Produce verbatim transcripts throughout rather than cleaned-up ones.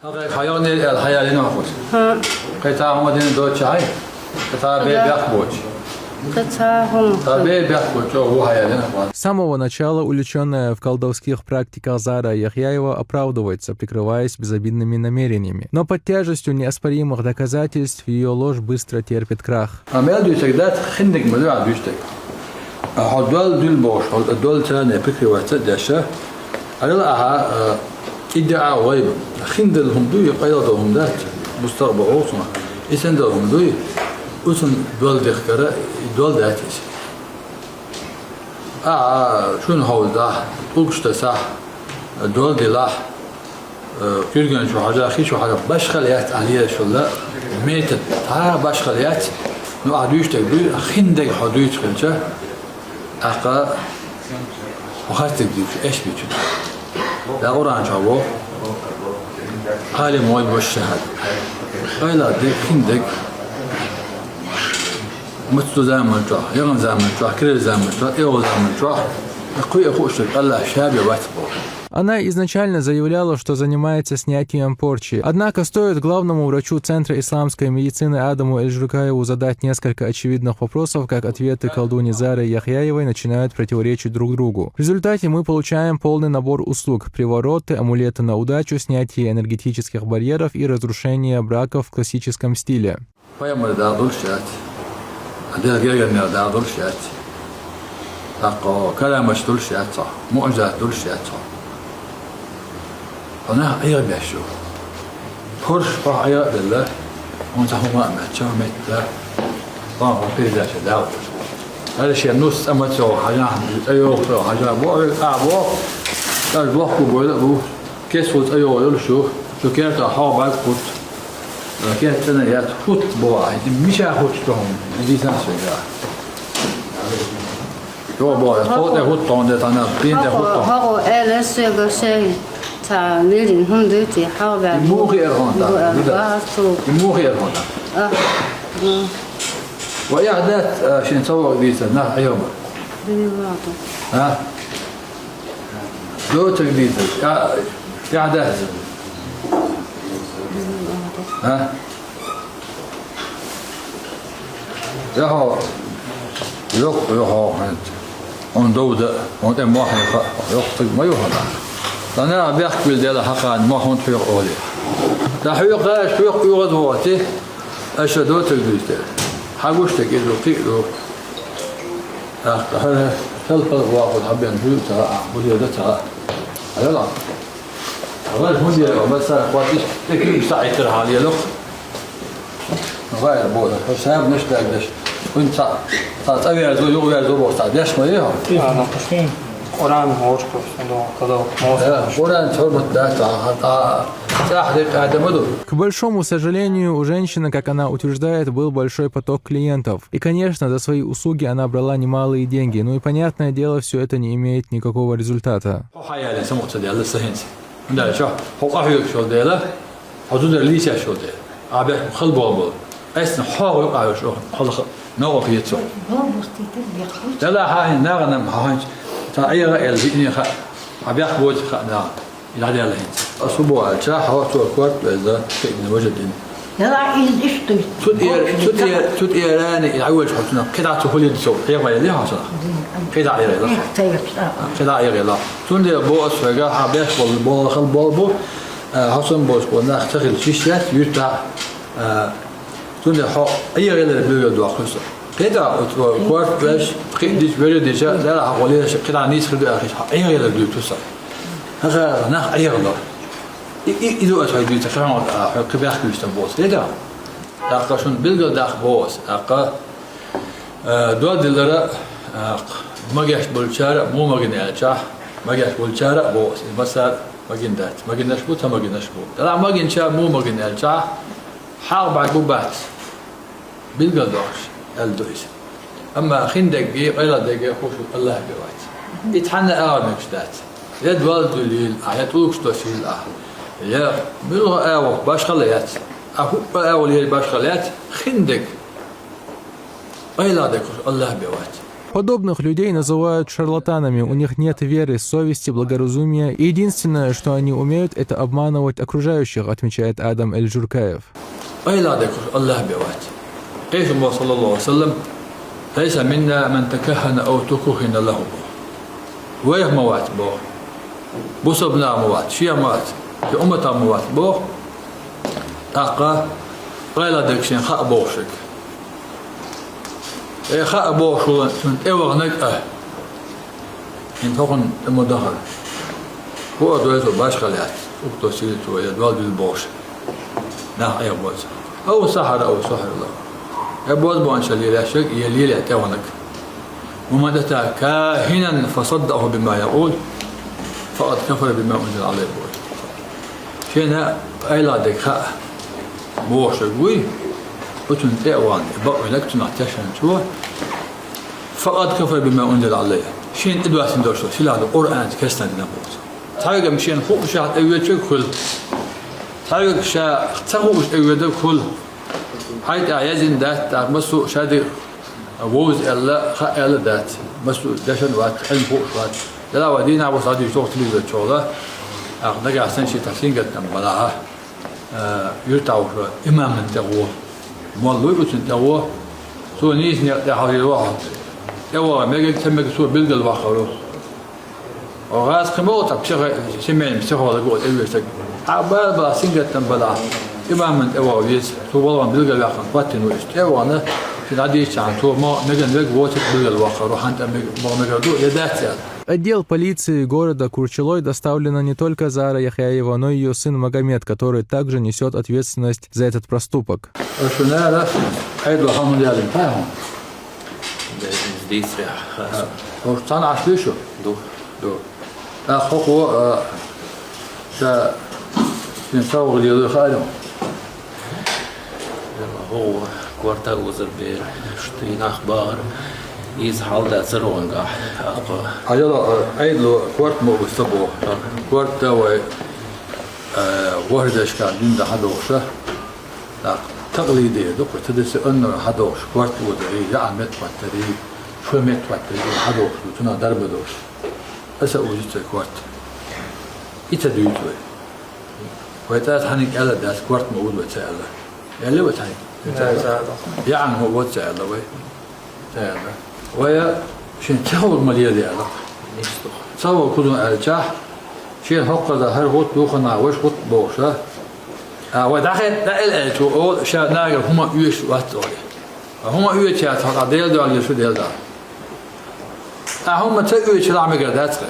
Хьайоне эл хьаялина хус. Хм. Кхета хьама дин до чай. Кхета бе Да. бяхбоч. Кхета хьама. Та бе бяхбоч, о, хьаялина хус. С самого начала уличённая в колдовских практиках Зара Яхьяева оправдывается, прикрываясь безобидными намерениями. Но под тяжестью неоспоримых доказательств её ложь быстро терпит крах. Амел дуй тогда хиндик мадуа дуй так. Хьо дол дил бош, хьо дол цане прикрываться дяша. Арила аха, э, идеа гъайб. Хиндал хум дуй, къайла дол хум дат. Мустагъба олсун. Исен дол хум дуй. Усун дол дехкара, и дол датис. А, шун ховда, угшта сах, дол дилах. Э, кирген шу хажа, хи шу хажа, башхал яц алия шулла, метод, та башхал яц, ну, а дуйштаг дуй, хиндег хо дуйч хилча, ака, хо хастег дуйч, эш бичу. Да Къуран чаво, алим гъой бош шахад. Айла дег, хиндег, муцту заман чуа, ягъан заман чуа, кирил заман чуа, эо заман чуа, куй эхуштаг, Аллах шаби ватбо. Она изначально заявляла, что занимается снятием порчи. Однако стоит главному врачу Центра исламской медицины Адаму Эльжуркаеву задать несколько очевидных вопросов, как ответы колдуни Зары Яхьяевой начинают противоречить друг другу. В результате мы получаем полный набор услуг: привороты, амулеты на удачу, снятие энергетических барьеров и разрушение браков в классическом стиле. Пайгамбар дагъ дулш яц. Адел герген дагъ дулш яц. Такъо каламаш дулш яц. Муъжизат дулш яц. Ана айгъ бяшу. Порш па айгъ белла. Он са хума мача метла. Ва хо передача дагъ. Али ше нус амацо хажа, айо хо хажа бо, а бо. Аж бо ку бо бу. Кес хо айо йол шу. Шу керта хо баз кут. Кертена яц хут бо, миша хут тон, дизан сога. Йо бо, хот э хут тон де тана, пин де хут тон. Хо, хо, эле сога шей. Та мирин хунду ти хо бе. Мухи эр хонда. Бу, бу да. Бу ту. Мухи эр хонда. А. Ва яхдат, а, шин савог диса, на айома. Дини вату. А? Дотик диса. Я, яхдат. А? Яхо. Йох, йохо, хант. Он довда, он те мохье ха, йох тиг ма йохана. Тана бяхк бил дела хакъан, мохун тхуйх оли. Та хуйх даш, хуйх уйгъаз воти. Аша дотик дюйте. Хагуш тек иду, киду. Ах, хал, хал, хал, ваху, хабен, хуйта, а, бу яда та. Аяла. Авал хун дера, авал сара хватиш, тек иду са айтер хал ялох. Гъайр бода, хӀушаб неш дагдеш. Хун ца, ца, ца верзо, юг верзо бо ца деш ма йо. Ана хушин Къуран гъорко, сандо, кадо, мос. Э, Къуран чормат да, ца, ца, ца, хреб адамаду. К большому сожалению, у женщины, как она утверждает, был большой поток клиентов. И, конечно, за свои услуги она брала немалые деньги. Ну и, понятное дело, всё это не имеет никакого результата. Хо хаяли самуца дела сахинс. Да, чо, хо ахюк шо дела. Хозу да лиса шо де. Абе хал бо бо. Эсн хо гу а шо хал х-, но хо хицо. Дала ха нагнам ха. Та айга эл бини ха. Абе хо ха на. Ила дела хин. Асубо а ча хо то корт беза. Фигни вождин. Дала ил ишту. Тут ир, тут ир, тут ирани ил авеш хатна. Кида ту хули дисо. Хе ва ли хатна. Кида ир ла. Кида ир ла. Тунде бо асфага абе бо бо хал бо бо. Э, хасан бос бо нах тахил шишят юрта. Э, тунде хо айгъелер бюгел дуахуса. Кеда от кварт веш, кидиш вере дежа, дала хакъолеш, кида нис хиду ахиш, айгъелер дюйтуса. Хаха нах айгъелер. И, и, иду ат хайдуйта, хаха, а, кибях кюстан бос. Кеда? Дахка шун билгел дах бос. Дахка Э, дуа дилара, э, магеш булчара, му магин элча, магеш булчара бос. Масар магин дат. Магинаш бу, та магинаш бу. Дала магин ча, му магин элча, хал ба гу бат. Билга дош, эл дуис. Амма хиндеги, айла деги, хушу Аллах биват. Итхана ага мекш дат. Я дуал дулил, а я тулук что сил, а. Я милга ава, башхала яц. А хуппа ава лир башхала яц, хиндег. Айла декуш Аллах беват. Подобных людей называют шарлатанами, у них нет веры, совести, благоразумия, и единственное, что они умеют, это обманывать окружающих, отмечает Адам Эль-Джуркаев. Къайла декхуш Аллах бе вац. Къайшумал саллаллаху алейхи ва саллям: «Лайса минна ман такаххана ав тукуххина лаху». Вайх ма вац боху. Бусалба наха ма вац, шех ма вац, шен умматах ма вац боху. ТӀаккха къайла дерг шен хаа бохушверг. Э, хаа бохушволан цунна тӀеваханарг а. ХӀинца хӀокхунна тӀе ма дахара. ХӀу а дойла цо башха лаьцна, укто сийла цо я дол дуьйла бохуш. Нах Ӏехабо цо. Ав сахьара, ав сухьира лаху. Я бозбуунчал лелаш верг, я лелехь тӀеваханарг. «Ва ман ата кахинан фасаддакъаху бима якъул, факъад кафара бима унзила алайхи», боху. Шена къайла дерг хаа бохушверг вуй, оцунна тӀе а вахана, бакъвинарг цунах тешна цо, «факъад кафара бима унзила алайхи». Шена тӀедоссина долуш долу сийлахь долу Къуръанца керстанна дина боху цо. Цхьаверг-м шена хууш тӀевоьдуш хуьлу. Цхьаверг ша ца хууш тӀевоьдург хуьлу. Хьайн тӀехь яздина дац, тӀаккха массо а шадерг вовза аьлла, хаа аьлла дац. Массо а дешна вац, Ӏилма хууш вац. Дела вай дийнахь бу схьадуьйцуш телевизор чохь, тӀаккха нагахь санна шен цхьа сингаттам балахь, а, юьртахь волчу имамна тӀе гӀо. Молла вуй оцунна тӀе гӀо. Цо нийса некъа тӀе хьажийла вахана. ТӀеваха мегар, ца мегар цо билгал ваккхар ву. Оха гӀазкхи ма ву, тӀаккха психо-, семейный психолог ву тӀевоьдуш стаг. Ахьа бала-бала сингаттам балахь, имамна тӀе ваха веза. Цо балхана билгалваьккхина хӀоттийна ву иза. ТӀе а вахана, шен дӀадийшчахьана, цо ма мегар верг воцург билгалваккхар ву, хьан тӀе мег-, ма мегар ду, я дац аьлла. В отдел полиции города Курчалой доставлена не только Зара Яхяева, но и её сын Магомед, который также несёт ответственность за этот проступок. Аша нара, хьайдо хьан ялин, хьан? Дийцарехь, хаа. Ош цхьаьна Ӏаш дуй шу? Ду. Ду. ТӀаккха хӀокхо, а, ша шен совгӀат лело хаьара. ХӀокхо корта озар бер, шуьтий нах бахара, иза хьалдацара вангахь, аккха. Хьажал, а, Ӏедало корта ма уза ца боху. А. Корта вай, а, ворхӀ дешкахь дуьйна дан хьадохуша. ТӀаккха такълиде ду-кх, ца десе аннара хьадохуш, корта озарий, яа меттахӀоттарий, шо меттахӀоттарий, хьадохуш ду, цунах дарба долуш. Аса узу цай корта. И ца дуьйцу вай. Вай цӀа цхьаьнниг аьлла дац, корта ма уза вай ца аьлла. Аьлла вай цхьаьнниг? Ца аьлла. Яа ма уза ца аьлла вай. Ца аьлла. Вай шен ца хьур ма лела аьлла. Ца вай кхузун аьллачахь, шен хӀокхаза хӀара хӀутту, духанахь ваша хӀутту бохуша. А, вай дӀахетта дӀаэла аьлча, ола ша нагара хӀума оьшуш вац олий. ХӀума оьцу яц хьо, Дела дуьхьал шу Дела дуьхьал. Ахьа хӀума ца оьцуш хилахь мегар дац хьан.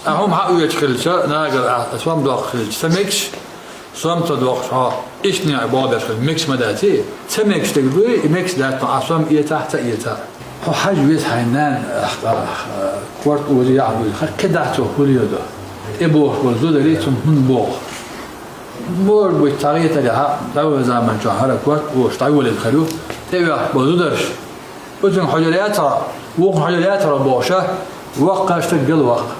Ахьа хӀума хьан оьцуш хилча, нагара ахьа сом доккхуш хилча, ца мегаш, сом ца доккхуш хьо, иштта некъ бохуш хилча, мегаш ма дац и. Ца мегаш дерг дуй, и мегаш дац, ахьа сом эцахь а, ца эцахь а. Хьо хьажа веза хьайн нана, а, а, корта оза яхьа дуй, хьан кхидӀа цо хӀума леладо. ТӀебогӀуш болу зударий цунна хӀунда боху? Может быть, цхьа гӀетарехь, дӀавоьду заманчохь хӀара корта озуш дӀаволийна хир ю, тӀевех болу зударш. Оцунга хьожур яц хьо, вукхунга хьожур яц хьо бохуша, воккха стаг гал ваккха.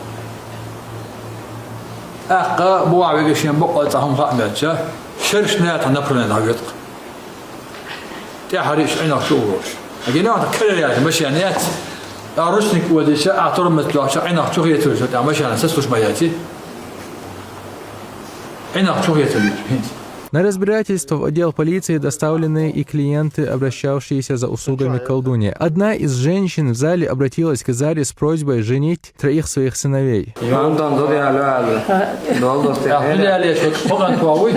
ТӀаккха бухахь вега шен бакъо цхьа хӀума хаа моьттуша, шераш нахана направление дӀахӀоьтту-кх. ТӀаьхьарий иш Ӏинах чу а волуш. Агина а кхерар яц, машен яц. А ручник озийча, а тормоз тоьхча, Ӏинах чу хеталуш, тӀаьхьа машенах сацалуш ма яц и. Ӏинах чу хеталуш, хӀинца. На разбирательство в отдел полиции доставлены и клиенты, обращавшиеся за услугами колдуньи. Одна из женщин в зале обратилась к Заре с просьбой женить троих своих сыновей. Антон, зуда яьлла ваьлла. Долдус те. А, зуда яьлла, шу кхоъан кхо вуй?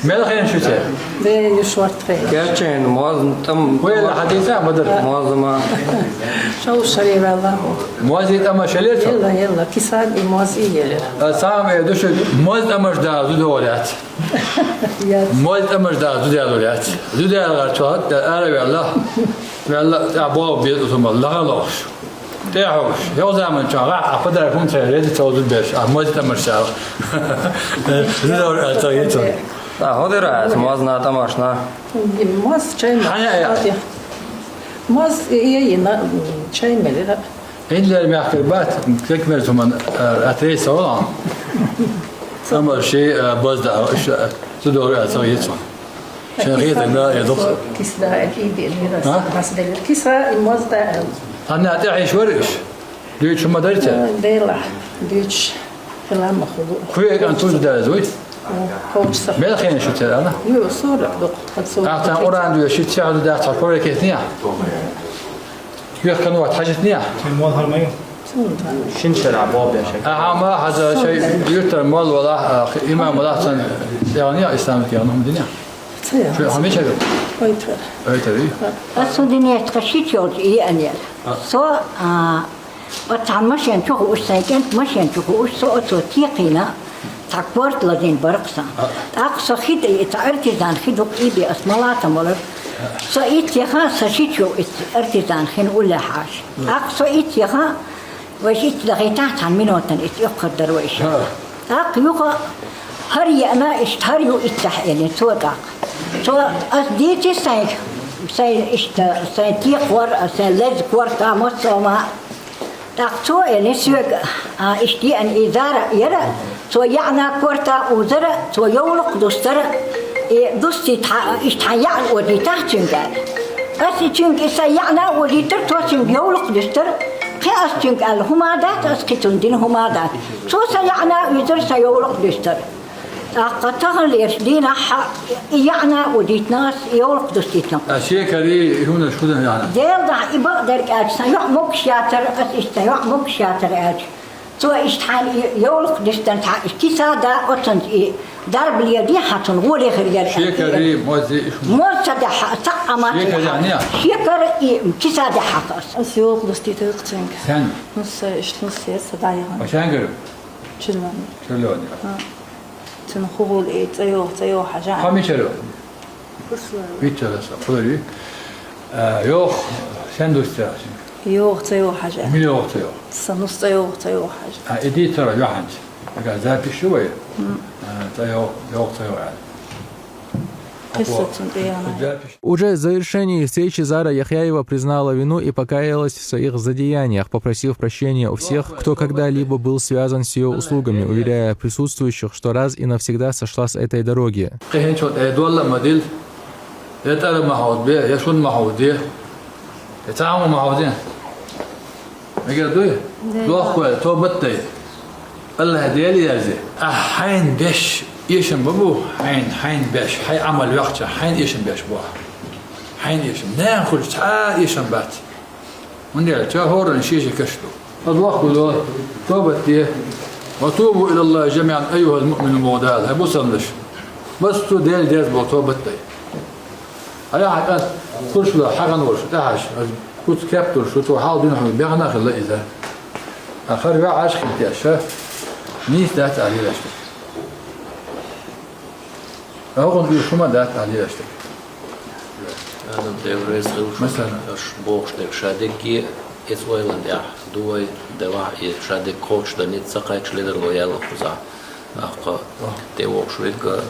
Мел хен шу те? Де, ю шорт хен. Кечен, моз, там. Вуй, ла хадиса, мадар. Моз ма. Шоу шаре ваьлла. Моз и там шале цо? Елла, елла, кисан и моз и еле. А, сам, э, душу, моз тамаш да, зуда валяц. Яц. Моз тамаш да, зуда валяц. Зуда валяц, чо, ара ваьлла. Ваьлла, а, бо, бе, усума, лагалош. ТӀехьовш, йо заман чохь, а, подарок хӀун ца, реди ца узу берш, а, моз тамаш цара. Зидор, а, ца, и ца. А, хӀун дира ас, мозна тамашна? Моз чай ма. Хьан яа? Моз, и, и, и, на, чай мелира. Индер мягкий бат, как мер туман, а, отрезал. Тамаш, а, бозда, а, ш-, а, зидор, а, ца, и ца. Шен гӀеза да, я дукха. Кисра, э, иди, мира, А? Бас дели. Кисра, и мозда, э. Анна, тӀехьа иш вара иш? Дуьйцуш ма дарий те? Э, дела, дуьйцуш. Хила ма худу. Кхуья кӀант туз даьлла вуй? О, кхочуса. Мел хенаш шу тера, Анна? Ю, сорок дукха, под сорок. Ахтан Къуръан дуьйцуш, шу тера ду дац, хьо ковре кехтия? Вехкан ват хьажитния? Шен мол хьарма ю? Шин шера боб я шек. Ахьа ма хьажа шай юртар мол вала, а, имам вала сан дегӀания ислам ки анум диния. Ца я. Шу хьамича ю? Ойтар. Ойтар ю? Ас цу дине тха шит йолчу и анер. А. Со, а, оцу машен чу хууш, сайн кӀент машен чу хууш, со оцо текхийна, цхьа корта лазийна баркъ сан. А. ТӀаккха со хи тӀе, и цхьа артизан хи дукха и бе ас ма латам валар. Со итт яха, сан шичо итт артизан хин уллехьаш. ТӀаккха со итт яха, вайша итт дахийтахь цхьана минотан итт юккхар дара вайша. ТӀаккха юха хӀара еана, иштта хӀара ю иттехь элира цо тӀаккха. Цо ас дийци сайн, сайн иштта, сайн текхор, сайн леза корта, массо а ма. ТӀаккха цо элира соьга, а, иштта еана и зара яра, цо яьӀна корта узара, цо йовлакх дустара, и дустийта хьа, иштта хьан яьӀна озийтахь цуьнга аьлла. Ас и цуьнга и сан яьӀна озийтар, цо цуьнга йовлакх дуьстар. Кхин ас цуьнга аьлла, хӀума дац, ас кхин цунна дина хӀума дац. Цо сан яьӀна уьйзар, сан йовлакх дуьстар. ТӀаккха таханлерчу дийнахь и яьӀна озийтина ас, и йовлакх дустийтина. А шекари хӀунаш хӀун яьӀна? Делдахь и бакъдерг аьлча, сан йоӀ могуш яцара, ас иштта сан йоӀ могуш яцара аьлча. Цо иштта хьайна и йовлакх дустан цхьа и киса да, оцунца и дарба леди хьан цунна гӀоле хир яра. Шекари, мози, иш ма. Моз ца дехьа, цхьа а ма ца Шекар дехьа. ЯьӀна? Шекар и киса дехьа ас. Ас йовлакх дустийтар цуьнга. Сен? Ну, са, иштта, ну, са, са дӀаяхана. А шен гара? Чуьллани. Чуьллани. А. Цуьнан хӀу гӀуллакх, цӀа йогӀу, цӀа йогӀу хьажа. Хьо мичара ю? Курсула. Виччара сан, кхуьлуьйту. А, йогӀу, сен дуьйцу цара шуьга? ЙогӀу, цӀа йогӀу хьажа. Мила йогӀу, цӀа йогӀу? Сан нус цӀа йогӀу, цӀа йогӀу хьажа. А, и дийцара йохьанча. Ага, запись ю вай? М. А, цӀа йогӀу, йогӀу, цӀа йогӀу аьлла. Кхин со цунна тӀе яхана. Запись. Уже в завершении встречи Зара Яхъяева признала вину и покаялась в своих злодеяниях, попросив прощения у всех, кто когда-либо был связан с её услугами, уверяя присутствующих, что раз и навсегда сошла с этой дороги. Кхин хӀинца тӀе долла ма дилла, я тӀара ма хьовзабе, я шуна ма хьовзаде, я цхьа хӀума ма хьовзаде. Мегар дуй? Дела. Дохко, тобат дай. АллахӀ Дела яьрзи. Ахь хьайна беш эшам ма бу, хьайна, хьайна беш, хьайн Ӏамал йоккхуча, хьайна эшам беш бу ахь. Хьайна эшам. Нахана хуьлуш цхьа а эшам бац. ХӀунда аьлча хӀоранна шен-шен каш ду. Аса воккха ву, тобат де. «Ва тубу илаллахӀи жамиӀан айюхӀал муъминун», боху Дала, хӀай бусалбанаш. Массо а Делан деза боху тобат дай. Хьан яхьа кӀант, курсула хьагӀан волуш, тӀаьхьаш, аса куц кеп долуш, цо хьал дуьйна хьуна бехна а хилла иза. Ахар ваьӀаш хила теша, нийса дац аьлла йиш ду. ХӀокхунна уьш хӀума дац аьлла йиш ду. Адам Дела реза хила шу, Масала. Аша бохуш дерг ша дегге, эца ойлан тӀехь ду вай, делахь и ша дерг кхочушдан ницкъ ца кхаьчча ледарло яьлла кхузахь. ТӀаккха тӀе воккхуш верг,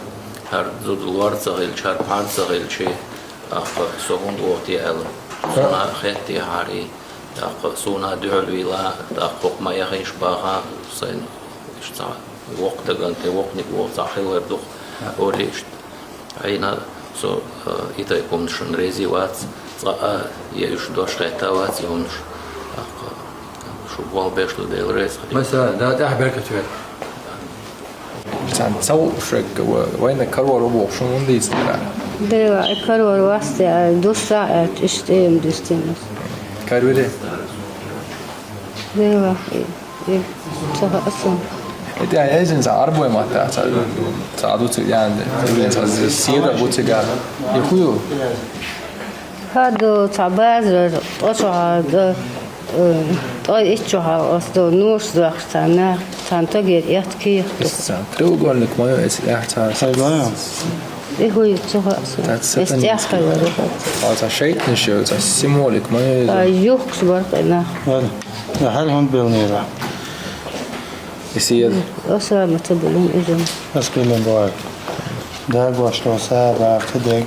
хӀара зуда лор ца хилча, хӀара пхьар ца хилча, тӀаккха со хӀунда воху те аьлла. Суна хетте хьарий, тӀаккха суна дуьхьал вийла, тӀаккха хӀокху ма яхийша баха, сайна иштта цхьа воккха даган тӀе воккханиг воху цхьа хилар ду-кх, олий иштта. Хьайна со, а, и тайпа хӀуманаш шуна реза вац, цкъа а, я уьш дош хетта вац и хӀуманаш. ТӀаккха шу болх беш ду, Дела реза хила. Масала, да, тӀаьхьа беркат вер. Цхьаьна ца хууш верг вайна карор ву бохуш хӀунда дийцинера? Дела, и карор вац те, ай, дуссахь аьлча, иштта тӀе ма дуьстина. Карвире? Дела, и, и, ца хаьа суна. И тӀе айзина цхьа Ӏарбой матта, цхьа, цхьа ду цига, ян де, цхьа сира бу цига. И хӀун ю? ХӀара ду цхьа базар, тӀо чохьа, э, тӀо итт чохьа, ас ду нуш зохуш цхьа нах, цхьана тагера этта кийх ду. Ис цхьа треугольник ма ю, эс эхь цхьа. Ай, ма ю. И хӀун ю, ца хаьа суна. Эс тӀехь хилла ду. Ца шайтӀанаш ю, цхьа символик ма ю иза. Ай, юхкуш бара кхин нах. Ай, хьал хӀунда белнера? И седа. Аса ма ца белина иза. Ас белина боху. Дагош долу сагӀа баха ца дерг.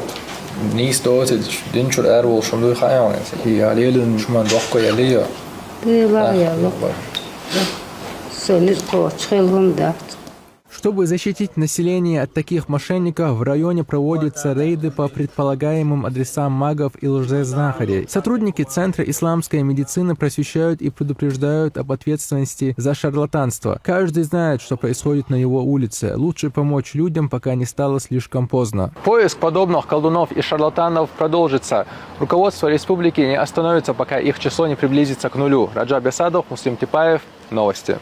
Нийса доцу, дин чуьра ара волуш хӀума дуй хаьа вайн. И я лелина шуна доккха я ле йо. Дела яла. Со ницкъ кхочуш хила хӀума дац. Шу Чтобы защитить население от таких мошенников, в районе проводятся рейды по предполагаемым адресам магов и лжезнахарей. Сотрудники Центра исламской медицины просвещают и предупреждают об ответственности за шарлатанство. Каждый знает, что происходит на его улице. Лучше помочь людям, пока не стало слишком поздно. Поиск подобных колдунов и шарлатанов продолжится. Руководство республики не остановится, пока их число не приблизится к нулю. Раджаб Бесадов, Муслим Типаев. Новости.